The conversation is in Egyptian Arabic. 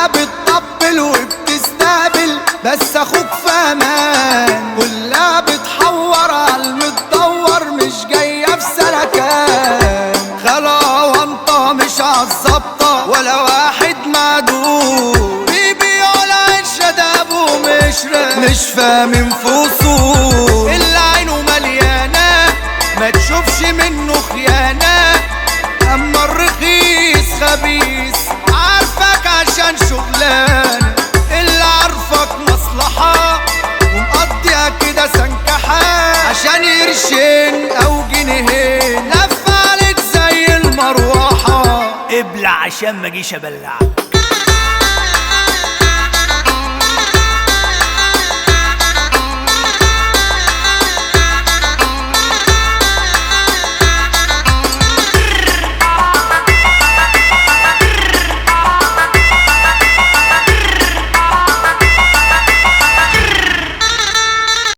كلها بتطبل وبتستقبل بس اخوك فهمان، كلها بتحور عالمتدور مش جاية في سلكان. خلا وانطة مش عالظبطة ولا واحد معدود، بيبيعوا العشرة ده ابو مشرة مش فاهم فصول. اللي عينه مليانة ما تشوفش منه خيانة، اما الرخيص خبيث عارفك عشان شغلانة. اللي عارفك مصلحة ومقضيها كده سنكحة، عشان قرشين او جنيهين لف عليك زي المروحة. ابلع عشان ما اجيش ابلعك.